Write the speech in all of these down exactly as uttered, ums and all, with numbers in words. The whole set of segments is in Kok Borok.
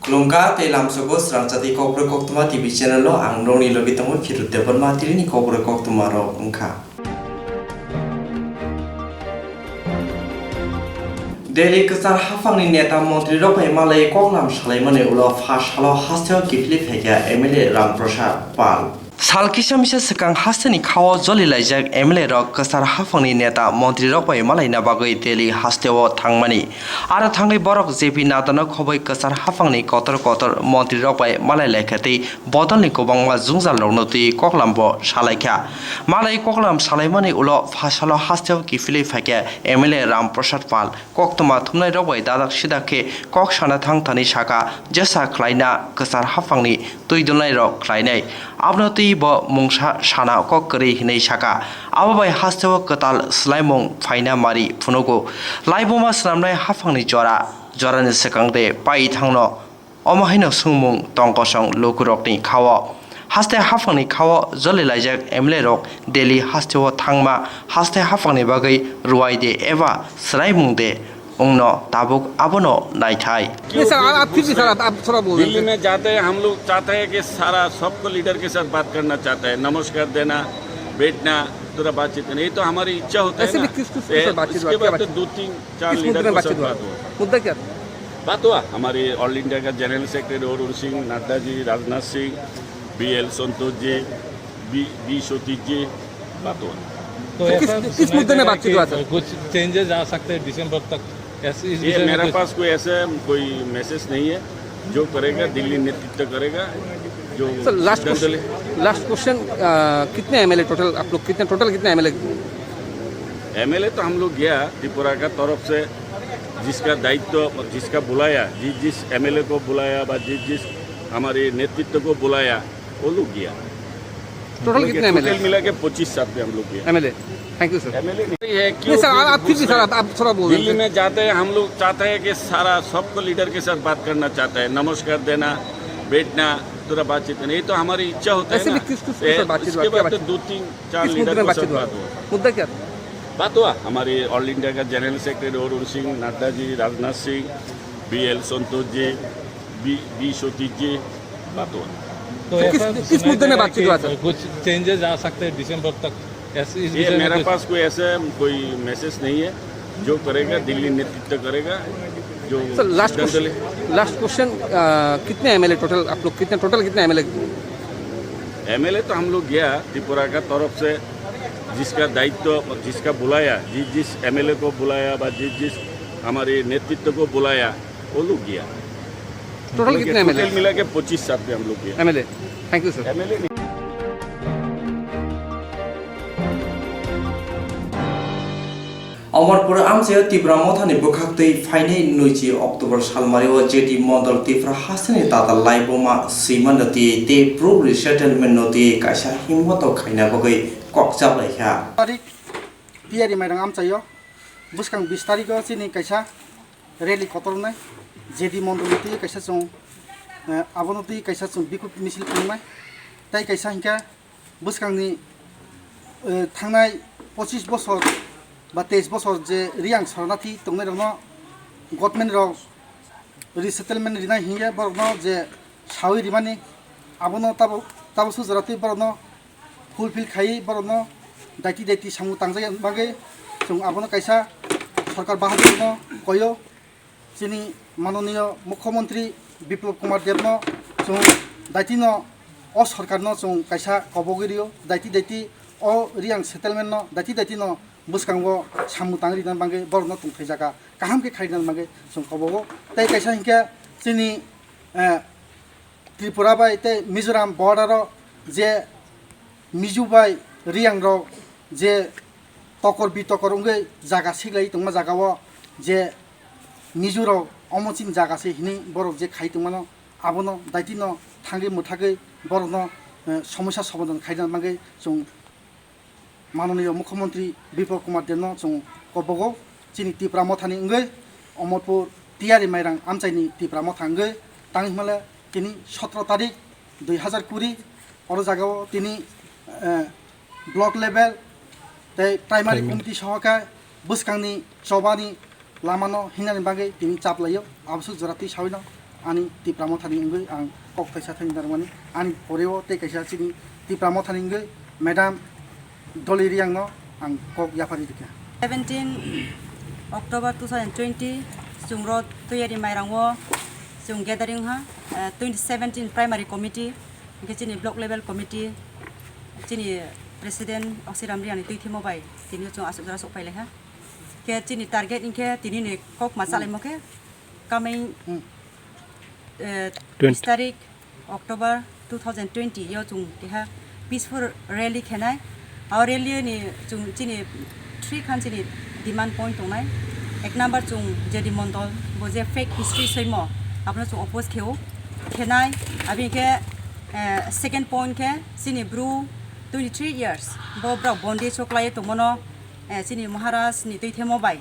Khulumkha tei lamsogo srangchati kokborok koktwma T V channel o ang nokni logi tongo Khiru Debbarma tini kokborok koktwma rok wngkha. Delhi kwchar haphangni neta montri rok bai malai koklam salaimani ulo pha salo hasteo kiphilwi phaikha M L A Ram Prasad Pal. Sal kisa misa swkang hasteni khao joli laijak M L A rok kwchar haphangni neta montri rok bai malaina bagwi Delhi hasteo thangmani. Aro thangwi borok J P Nadda no khobwi kwchar haphangni kotor kotor montri rok bai malai laikha tei bodolni kwbangma jwngjal rokno twi koklam bo salaikha. Malai koklam salaimani ulo pha salo hasteo kiphilwi phaikha M L A Ram Prasad Pal. Koktwma thumnai rok bai dadak sidak khe kok sana thang thani saka jesa khlaina kwchar haphangni twi dulnai rok khlainai. Abono twi bo mungsa sana kok kwrwi hinwi saka. Abo bai hasteo kwtal swlaimung phaina mari phunugo. Laibuma swnamnai haphangni jora, jorani swkang de pai thangno. Omo haino swngmung tong kosong lukurokni khao. Haste haphangni khao joli laijak M L A rok Delhi hasteo thangma haste haphangni bagwi ruai de eba swraimung de wngno tabuk abono naithai. नहीं सर, आप, आप फिर भी सर, आप, आप थोड़ा बोल दिल्ली में जाते हैं, हम लोग चाहते हैं कि सारा सबको लीडर के साथ बात करना चाहते हैं, नमस्कार देना, बैठना, थोड़ा बातचीत करना, ये तो हमारी इच्छा होता है ऐसे ना। भी किस, किस, किस ये, बातचीत इसके हुआ? क्या बाद तो बातचीत? दो तीन चार किस मुद्दे लीडर में को बातचीत सब हुआ? बात हुआ। मुद्दा क्या था? बात हुआ, हमारे ऑल इंडिया का जनरल सेक्रेटरी अरुण सिंह, नड्डा जी, राजनाथ Singh, B L Santosh ji, B, B Satish जी, बात हुआ। तो तो किस, ऐसा किस सुनाई मुद्दे में दे रहा है बातचीत कि हुआ, सर? कुछ चेंजेस आ सकते हैं दिसंबर तक, ऐसे, इस ये विषय में मेरे कुछ पास कोई ऐसा कोई मैसेज नहीं है। जो करेगा, दिल्ली नेतृत्व करेगा। जो सर, लास्ट सिद्धांत क्वेश्चन, ले लास्ट क्वेश्चन, अ, कितने एमएलए टोटल, आप लोग कितने, टोटल कितने एमएलए? एमएलए तो हम लोग गया त्रिपुरा का तरफ से, जिसका दायित्व, जिसका बुलाया, जिस जिस एमएलए को बुलाया, बा जिस जिस हमारे नेतृत्व को बुलाया, वो लोग गया। टोटल हम लोग कितने गया, एमएलए? टोटल मिला के पच्चीस साथ में हम लोग गया। MLA, thank you sir. MLA नहीं है, क्यों नहीं सर, आप, आप फिर भी सर, आप, आप थोड़ा बोल दिल्ली में जाते हैं, हम लोग चाहते हैं कि सारा सबको लीडर के साथ बात करना चाहते हैं, नमस्कार देना, बैठना, थोड़ा बातचीत करना, ये तो हमारी इच्छा होता है ऐसे ना। भी किस, किस, किस ये, बातचीत हुआ? इसके क्या बाद तो बातचीत? दो तीन चार किस मुद्दे लीडर में को बातचीत सब हुआ? बात हुआ। मुद्दा क्या था? बात हुआ, हमारे ऑल इंडिया का जनरल सेक्रेटरी अरुण सिंह, नड्डा जी, राजनाथ Singh, B L Santosh ji, B, B Satish जी, बात हुआ। तो तो किस, ऐसा किस सुनाई मुद्दे दे में रहा है बातचीत कि हुआ, सर? कुछ चेंजेस आ सकते हैं दिसंबर तक, ऐसे, इस ये विषय में मेरे कुछ पास कोई ऐसा कोई मैसेज नहीं है। जो करेगा, दिल्ली नेतृत्व करेगा। जो सर, लास्ट सिद्धांत क्वेश्चन, ले लास्ट क्वेश्चन, अ, कितने एमएलए टोटल, आप लोग कितने, टोटल कितने एमएलए? एमएलए तो हम लोग गया त्रिपुरा का तरफ से, जिसका दायित्व, जिसका बुलाया, जिस जिस एमएलए को बुलाया, बा जिस जिस हमारे नेतृत्व को बुलाया, वो लोग गया। टोटल हम लोग कितने गया, एमएलए? टोटल मिला के पच्चीस साथ में हम लोग गया। MLA, thank you sir. MLA नहीं। Amarpur amchaio Tipra Mothani bwkhaktwi phainai nwichi October salmario J D Mondol Tipra hasteni tatal laibuma swimano twi tei Bru resettlement no twi kaisa himmato khaina bagwi kok chaplaikha. Tarik tiyari mairang amchaio bwskang bis tariko chini kaisa rally kotor wngnai J D Mondol ni twi kaisa chwng, eh, abono twi kaisa chwng bikhuk misil khulumnai tei kaisa hinkhe bwskangni, eh, thangnai pochis bosor ba teis bosor je Riyang Saranati tongnairokno government rok resettlement rinai hinkhe borokno je sawi rimani abono tabo, tabo sujaratwi borokno fulfill khaiwi borokno daiti daiti samung tangjak bagwi chwng abono kaisa sorkar bahadur no koyo. Chini manoniyo mukhyamantri Biplab Kumar Debno chwng daitino o sorkarno chwng kaisa kobogwi rio, daiti daiti o Riyang settlement no daiti daitino bwskango samung tang rina bagwi borokno tongthai jaga kaham khe khairina bagwi chwng kobogo. Tei kaisa hinkhe chini, eh, Tripura bai tei Mizoram border o je Mizo bai Riyang rok je tokor bitokor wngwi jaga siklai tongma jaga o je Mizo rok omo chini jaga se hinwi borok je khai tongmano abono daitino thangwi mwthagwi borokno, eh, somosya somadhan khaina bagwi chwng manoniyo mukhyamantri Biplab Kumar Debno chwng kobogo. Chini Tipra Mothani wngwi Omorpur Tiyari Mairang amchaini Tipra Motha wngwi tang himale tini sotro tarik dui hazar kuri oro jagao tini, eh, block level tei primary committee soho khe bwskangni chobani lamano hinani bagwi tini chaplaio aboswk jora twi sawino Ani Tipra Mothani wngwi ang kok thaisa thani narwkmani. Ani poreo tei kaisa chini Tipra Mothani wngwi Madam Dolly Reang no ang kok yapharwi rikha. Seventeen October two thousand twenty, chwng ro Toyari Mairang o chwng gathering ha, eh, twenty seventeen primary committee, hwnkhe chini block level committee, chini president Oksiram Reang ni twi thimo bai tini chwng aswk jora sok phai lai ha. Khe chini target hwnkhe tini ni kok ma chalaimo khe coming, hmm, eh, twenty tarik October two thousand twenty yo chwng keha peaceful rally khenai. O rally ni chwng chini three khan chini demand point tongnai. Ek number chwng J D Mondol bo je fake history soimo abono chwng oppose kheo khenai. Aboni khe, eh, second point khe chini bru twenty three years bo borok bondi choklai tongmano, eh, chini Maharaj ni twi themo bai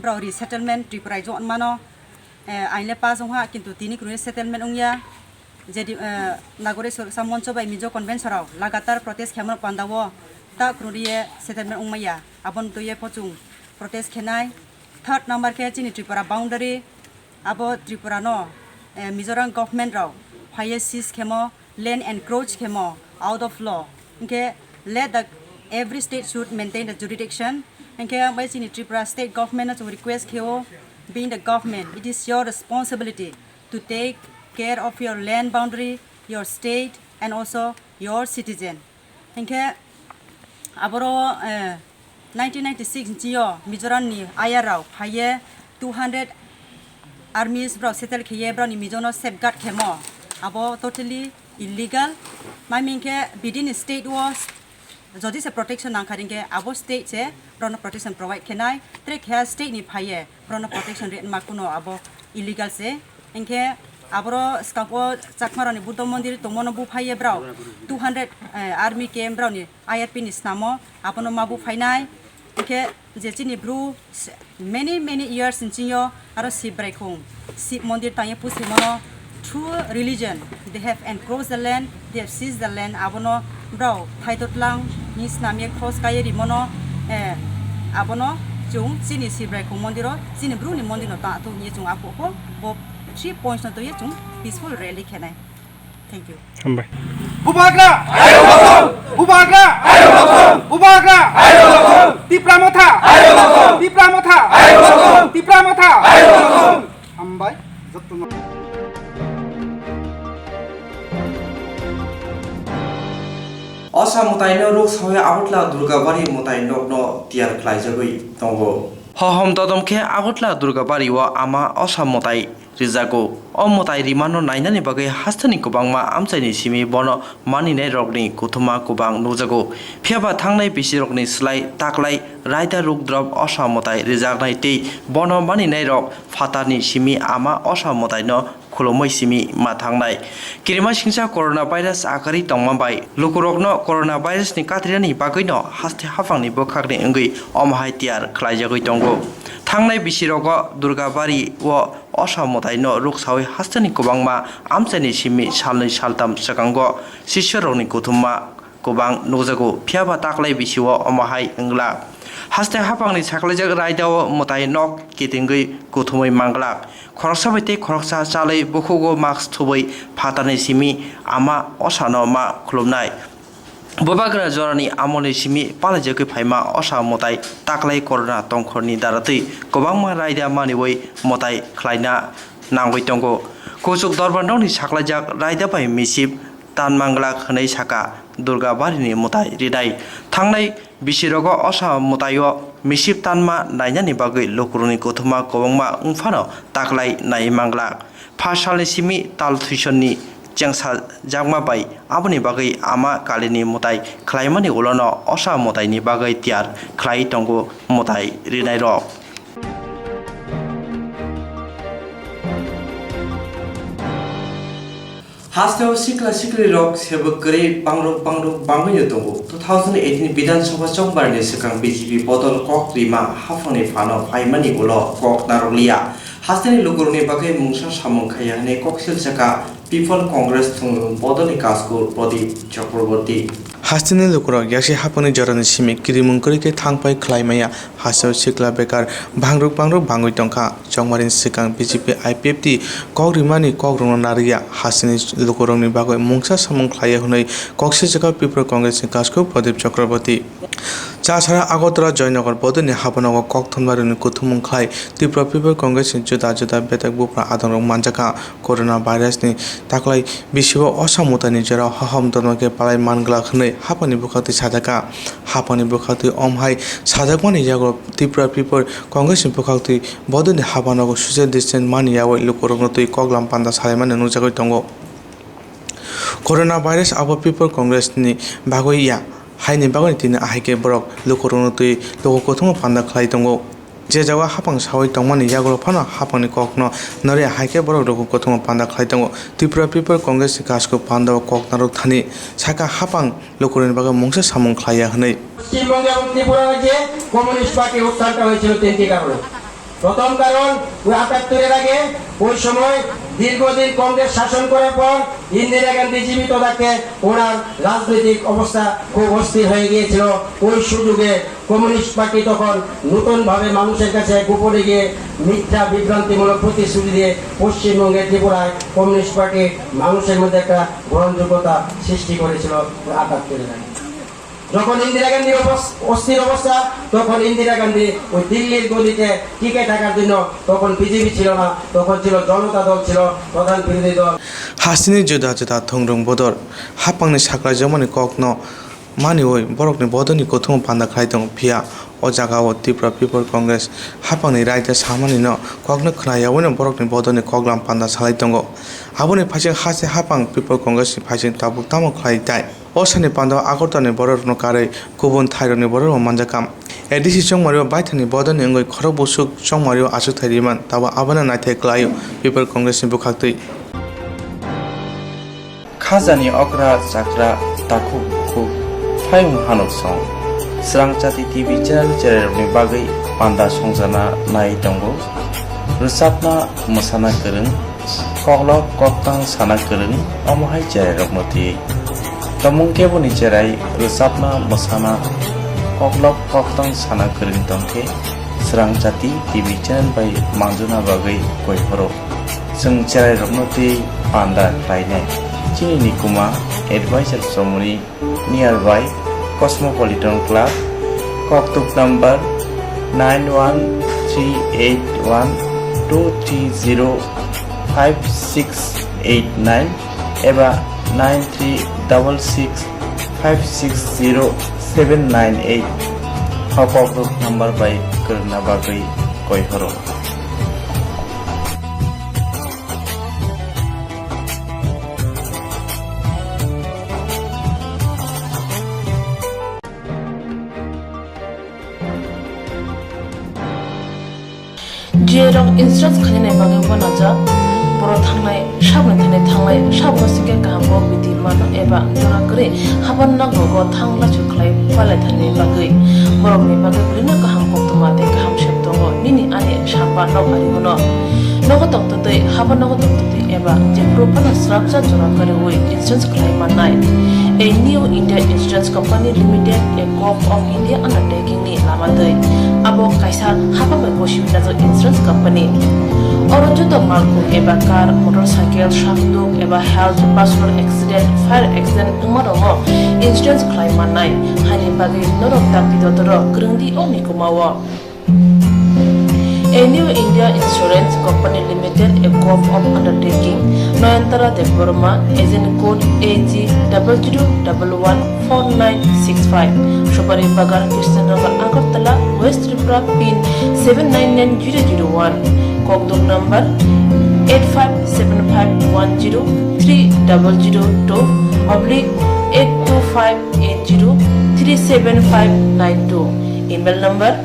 borok resettlement Tripura jot mano. Eh, ain le pass wngha, kintu tini kwrwngwi settlement wngya. Jodi, eh, Nagori Suraksa Moncho bai Mizo Convention rok lagatar protest khaimano panda o ta kwrwngwi settlement wngmaya. Aboni twi pho chwng protest khenai. Third number khe chini Tripura boundary, abo Tripura no, eh, Mizoram government rok phaiye seize khemo, land encroach khemo out of law. Hwnkhe let the every state should maintain the jurisdiction. Hwnkhe ang bai chini Tripura state government no chwng request kheo, being the government, it is your responsibility to take care of your land boundary, your state and also your citizen. Hwnkhe aboro, eh, nineteen ninety-six ni chio Mizoram ni I R rok phaiye two hundred armies borok settle khaiye borokni Mizo no safeguard khemo. Abo totally illegal. Mami hwnkhe bidini state o jodi se protection nangkha hwnkhe abo state se borokno protection provide khenai. Tre khe state ni phaiye borokno protection rwma kuno abo illegal se. Hwnkhe aboro swkang o Chakmarokni Buddha mondir tongmano buphaiye borok two hundred, eh, army camp borokni I R P ni snamo abono ma buphainai. Hwnkhe je chini bru s-, many, many years ni chingyo aro Sibrai khung, Sib mondir tangye pusimano through religion they have encroached the land, they have seized the land, abono borok thaito tlang ni snamye cross kaiye rimono, eh, abono chwng chini Sibrai khung mondiro, chini bruni mondirno ta thung ye chwng aphuru bo three points no twiye chwng peaceful rally khenai. Thank you. Hambai. Bubagra! Bubagra! Bubagra! Tipra Motha! Tipra Motha! Tipra Motha! Hambai. Jotto no. Osa mwtaino ruk sawi Agartala Durgabari mwtai nokno tiyar khlaijagwi tongo. Hohom dodom khe Agartala Durgabari o ama osa mwtai rijago. O mwtai rimano nainani bagwi hasteni kwbangma amchaini simi bono maninairokni kuthuma kwbang nukjago. Phiyaba thangnai bisirokni slai taklai raida rukdrop osa mwtai rijaknai tei bono maninairok phatarni simi ama osa mwtaino khulumwi simi ma thangnai. Kirimasingcha coronavirus akarwi tongma bai lukurokno coronavirusni katrinani bagwino haste haphangni bwkhakni wngwi omo hai tiyar khlaijagwi tongo. Thangnai bisirogo Durgabari o osa mwtaino ruk sawi hasteni kwbangma amchaini simi salnwi saltam swkango sisyorokni kuthumma kwbang nukjago, phiyaba taklai bisio omo hai wngla. Haste haphangni saklaijak raidao mwtai nok kitingwi kuthumwi manglak. Khoroksa bai tei khoroksa chalwi bukhugo mask thubwi phatarni simi ama osano ma khulumnai. Bubagra jorani amolni simi palaijagwi phaima osa mwtai taklai corona tongkhorni daratwi kwbangma raida maniwi mwtai khlaina nangwi tongo. Kuchuk dorbar nokni saklaijak raida bai misip tan manglak hwnwi saka Durga barini mwtai rinai. Thangnai bisirogo osa mwtaio misip tanma nainani bagwi lukurokni kuthuma kwbangma wngphano taklai nai manglak. Pha salni simi tal thuisonni chengsajakma bai aboni bagwi ama kalini mwtai khlaimani ulono osa mwtaini bagwi tiyar khlai tongo mwtai rinairok. Hasteo sikla siklirok sebok kwrwi bangrok bangrok bangwino tongo. Two thousand eighteen Bidhan Sabha chongbarni swkang B J P bodol kok rima haphangni phano phaimani ulo kok narwkliya. Hasteni lukurokni bagwi mungsa samung khaiya hwnwi kok silsaka People Congress thwngmung bodolni kasku Pradip Chakraborty. Hasteni lukurok yaksi haphangni jorani simi kirimung kwrwi khe thangphai khlai maya, hasteo sikla bekar bangruk bangruk bangwi tongkha. Chongmarini swkang B J P I P F T kok rimani kokrokno narwkya, hasteni lukurokni bagwi mungsa samung khlaiya hwnwi kok sijakha People Congressni Kasku Pradip Chakraborty. Chasara Agartala Joynagar bodolni habanogo kok thumnarokni kuthumung khlai Tripura People Congressni juda juda betek buphra adongrok manjakha. Corona virusni taklai bisio osa mutani jora hohom dono khe palai manglak hwnwi haphangni bwkhaktwi sajakha. Haphangni bwkhaktwi omhai sajakmani yago Tripura People Congressni bwkhaktwi bodolni habanogo social distance mani yaui lukurokno twi koklam panda salaimani nukjagwi tongo. Corona virus abo People Congressni bagwi ya, haini bagwi tini ahai khe borok lukurokno twi luku kuthumno panda khlai tongo. Je jaga haphang saui tongmani yagulo phano haphangni kokno nari ahai khe borok luku kuthumno panda khlai tongo. Tripura People Congressni Kasku pandao kok narwk thani saka haphang lukurokni bagwi mungsa samung khlaiya hwnwi. পশ্চিমবঙ্গে এবং ত্রিপুরা রাজ্যে communist party উত্থানটা হয়েছিল তিনটি কারণে। প্রথম কারণ, ওই আটাত্তরের আগে ওই সময় দীর্ঘদিন কংগ্রেস শাসন করার পর ইন্দিরা গান্ধী জীবিত থাকতে ওনার রাজনৈতিক অবস্থা খুব অস্থির হয়ে গিয়েছিল। ওই সুযোগে কমিউনিস্ট পার্টি তখন নতুনভাবে মানুষের কাছে গোপনে গিয়ে মিথ্যা বিভ্রান্তিমূলক প্রতিশ্রুতি দিয়ে পশ্চিমবঙ্গে, ত্রিপুরায় কমিউনিস্ট পার্টি মানুষের মধ্যে একটা গ্রহণযোগ্যতা সৃষ্টি করেছিল ওই আটাত্তরের আগে। যখন ইন্দিরা গান্ধীর অবস-, অস্থির অবস্থা, তখন ইন্দিরা গান্ধী ওই দিল্লির গদিতে টিকে থাকার জন্য তখন বিজেপি ছিল না, তখন ছিল জনতা দল, ছিল প্রধান বিরোধী দল। Hasteni juda juda thwngrwng bodol, haphangni saklaijakmani kokno maniui borokni bodolni kuthumno panda khlai tongo, phiya o jagao Tripura People Congress haphangni raida samanino kokno khna yaui borokni bodolni koklam panda salai tongo. Aboni phaising haste haphang People Congressni phaising tabuk tamo khlai tai. O sani pandao Agartalani bororokno karwi kubun thairokni bororokbo manjakha. A D C chongmario baithangni bodolni wngwi khorok busuk chongmario achukthai riman, tabo abono naithai kwlaio People Congressni bwkhaktwi. Khajani okra chakra takhuk bukhuk thayung hanuk song. Srangchati T V channel cherairokni bagwi panda songchana nai tongo. Rwchapna mwsana kwrwng, koklop koktang sana kwrwng, omo hai cherairokno twi. Tomung keboni cherai rwchapna, mwsana, koklop koktang sana kwrwng tongkhe Srangchati T V channel bai manjuna bagwi koi phoro. Chwng cherairokno twi panda khlainai. Chini nikuma advisor chomoni nearby Cosmopolitan Club, koktuk number nine one three eight one two three zero five six eight nine eba nine three double six five six zero seven nine eight. O koktuk number bai kwrwngna bagwi koi horo. Jerok insurance khainani bagwi uanajak, borok thangnai saboni thani thanglai, saboni singkhe kaham kok bidi mano eba jora kwrwi haban nogo thang lachu khlai palai thani bagwi. Borokni bagwi bwrwino kaham koktwma tei kaham sep tongo, nini ani samba nok ari bono. Nogo tongtwtwi, haban nogo tongtwtwi eba jephuru phano srapsa jora kwrwi insurance khlai mannai. A New India Insurance Company Limited, a Gov of India undertaking ni lama twi abo kaisa hapang bai gosi wngjak insurance company. Oro joto malkhung eba car, motorcycle, sakduk eba health, personal accident, fire accident wngma rokno insurance khlai mannai. Haini bagwi norok dakti dotoro kwrwng di o mikuma o. A New India Insurance Company Limited, a Gov of undertaking, Nayantara Debbarma, agent code A G double zero double one four nine six five, Subari Bagan, Krishnanagar, Agartala, West Tripura, pin seven nine nine zero zero one, kokdok number eight five seven five one zero three double zero two oblique eight two five eight zero three seven five nine two, email number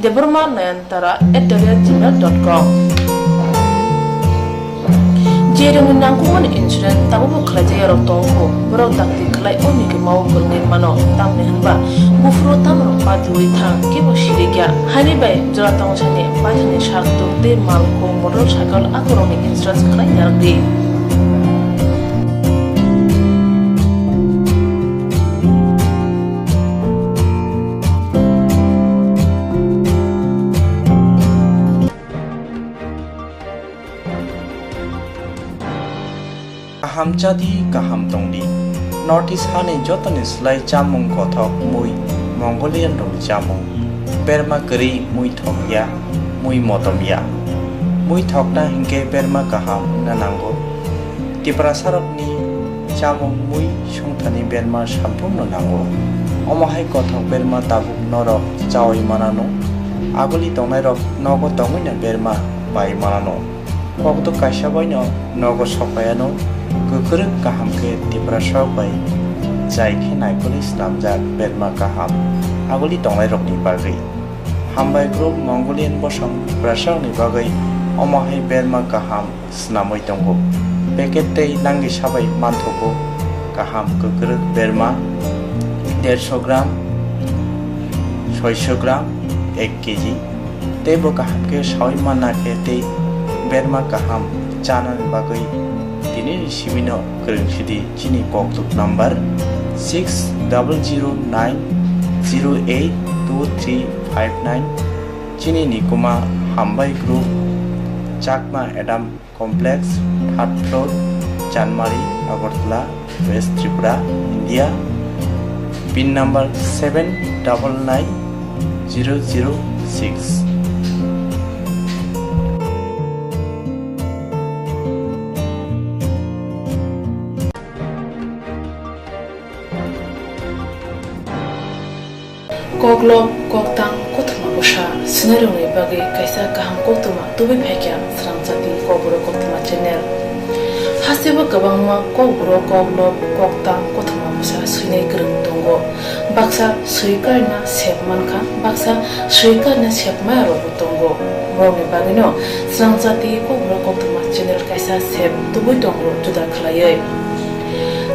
Debbarma Nayantara at the rate gmail dot com. Jerokni nangkukmani insurance tabukbo khlaijak yarok tongo, borok dakti khlai o mikima o kwrwngwi mano, tamni hwnba buphuru tamrok patiui thang kebo sirikya. Haini bai jora tongthani baithangni sak tuk tei malkhung motorcycle akorokni insurance khlai narwkdi. Amchadi kaham tongdi. North East hani jotoni slai chamung kothok mui Mongolian rokni chamung. Berma kwrwi mui thokya, mui motomya. Mui thokna hinkhe berma kaham wngna nango. Tiprasarokni chamung mui songthani berma samphumno nango. Omo hai kothok berma tabuk norok chaui manano. Aguli tongnairok nogo tongwino berma pai manano. Kokduk kaisa baino nogo sokpaiano, kwkrwk kaham khe Tiprasarok bai jai khe naikolwi swnamjak berma kaham aguli tongnairokni bagwi. Hambai group Mongolian bosong Tiprasarokni bagwi omo hai berma kaham swnamwi tongo. Packet tei langisa bai manthogo kaham kwkrwk berma dersho gram, soisho gram, ek kg. Tei bo kaham khe saui manna khe tei berma kaham chanani bagwi tinini simino kwrwng sidi chini kokduk number six double zero nine zero eight two three five nine. Chini nikuma Hambai Group, Chakma Adam Complex, third floor, Chanmari, Agartala, West Tripura, India. Pin number seven double nine zero zero six. Koklop, koktang, kothoma bwsa swinairokni bagwi kaisa kaham koktwma tubui phaikha Srangchati Kokborok Koktwma channel. Hasteo kwbangma kokborok, koklop, koktang, kothoma bwsa swinai kwrwng tongo. Baksa swi karna sep mankha, baksa swi karna sep maya rokbo tongo. Borokni bagwino Srangchati Kokborok Koktwma channel kaisa sep tubui tongo juda khlaiwi.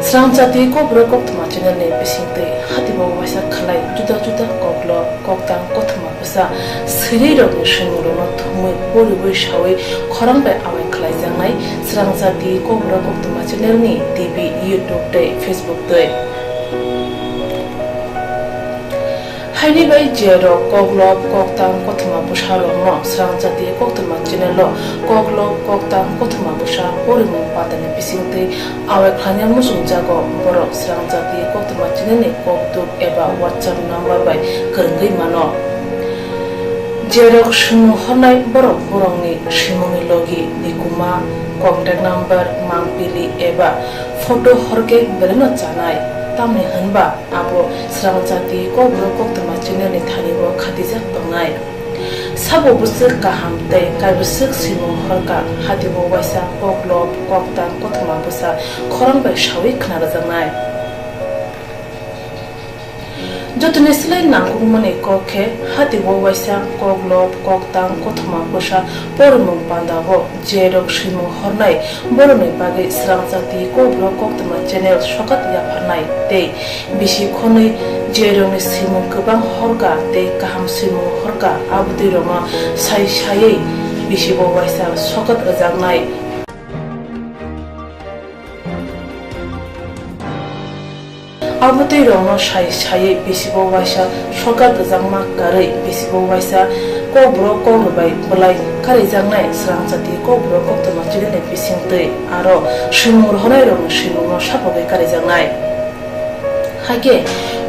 Srangchati Kokborok Koktwma channel ni bisingtwi hatibo waisa khlai juda juda koklop, koktang, kothoma bwsa swinairokni swimungrokno thumwi poriwi saui khorang bai awai khlaijaknai Srangchati Kokborok Koktwma channel ni T V, YouTube tei Facebook twi. Haini bai je rok koklop, koktang, kothoma bwsa rokno Srangchati Koktwma channel o koklop, koktang, kothoma bwsa porimung pandani bisingtwi awai khlaina muchungjago, borok Srangchati Koktwma channel ni kokduk eba WhatsApp number bai kwrwngwi mano. Je rok swimung hornai borok borokni swimungni logi, nikuma, contact number, mangpili eba photo horkhe belaino chanai, tamni hwnba abo Srangchati Kokborok Koktwma channel ni thani o khatijak tongnai. Sabo bwswk kaham tei kaibwswk swimung horkha, hatibo waisa koklop, koktang, kothoma bwsa khorang bai saui khna rwjaknai. Jotoni slai nangkukmani kok khe, hatibo waisa koklop, koktang, kothoma bwsa porimung pandao je rok swimung hornai, borokni bagwi Srangchati Kokborok Koktwma channel sokat yapharnai tei bisi khonwi je rokni swimung kwbang horkha tei kaham swimung horkha, abotwi rokno sai saiwi bisibo waisa sokat rwjaknai. Abotwi rokno sai saiwi bisibo waisa sokat rwjakma karwi bisibo waisa Kokborok Kokborok bai bwlai karijaknai Srangchati Kokborok Koktwma channel ni bisingtwi aro swimung rohornai rokni swimungno sapogwi karijaknai. Hakhe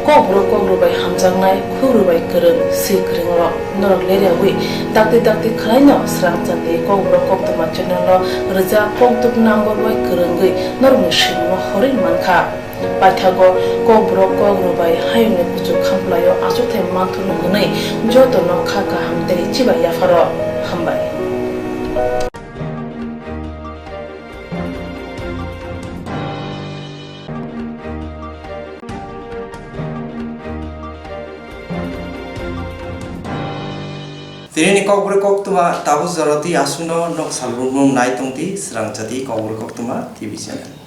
Kokborok Kokborok bai hamjaknai, khukru bai kwrwng, swi kwrwng rok norok leriawi dakti dakti khwlaino Srangchati Kokborok Koktwma channel o rwjak kokduk number bai kwrwngwi norokni swimungno horwi mankha. Paithago Kokborok Kokborok bai hayungni kuchuk khamplaio achukthai manthurno hwnwi jotono kha kaham tei chibai yapharo hambai. Tini ni Kokborok Koktwma tabuk jora twi aswkno nok salbrum nai tong di Srangchati Kokborok Koktwma T V channel.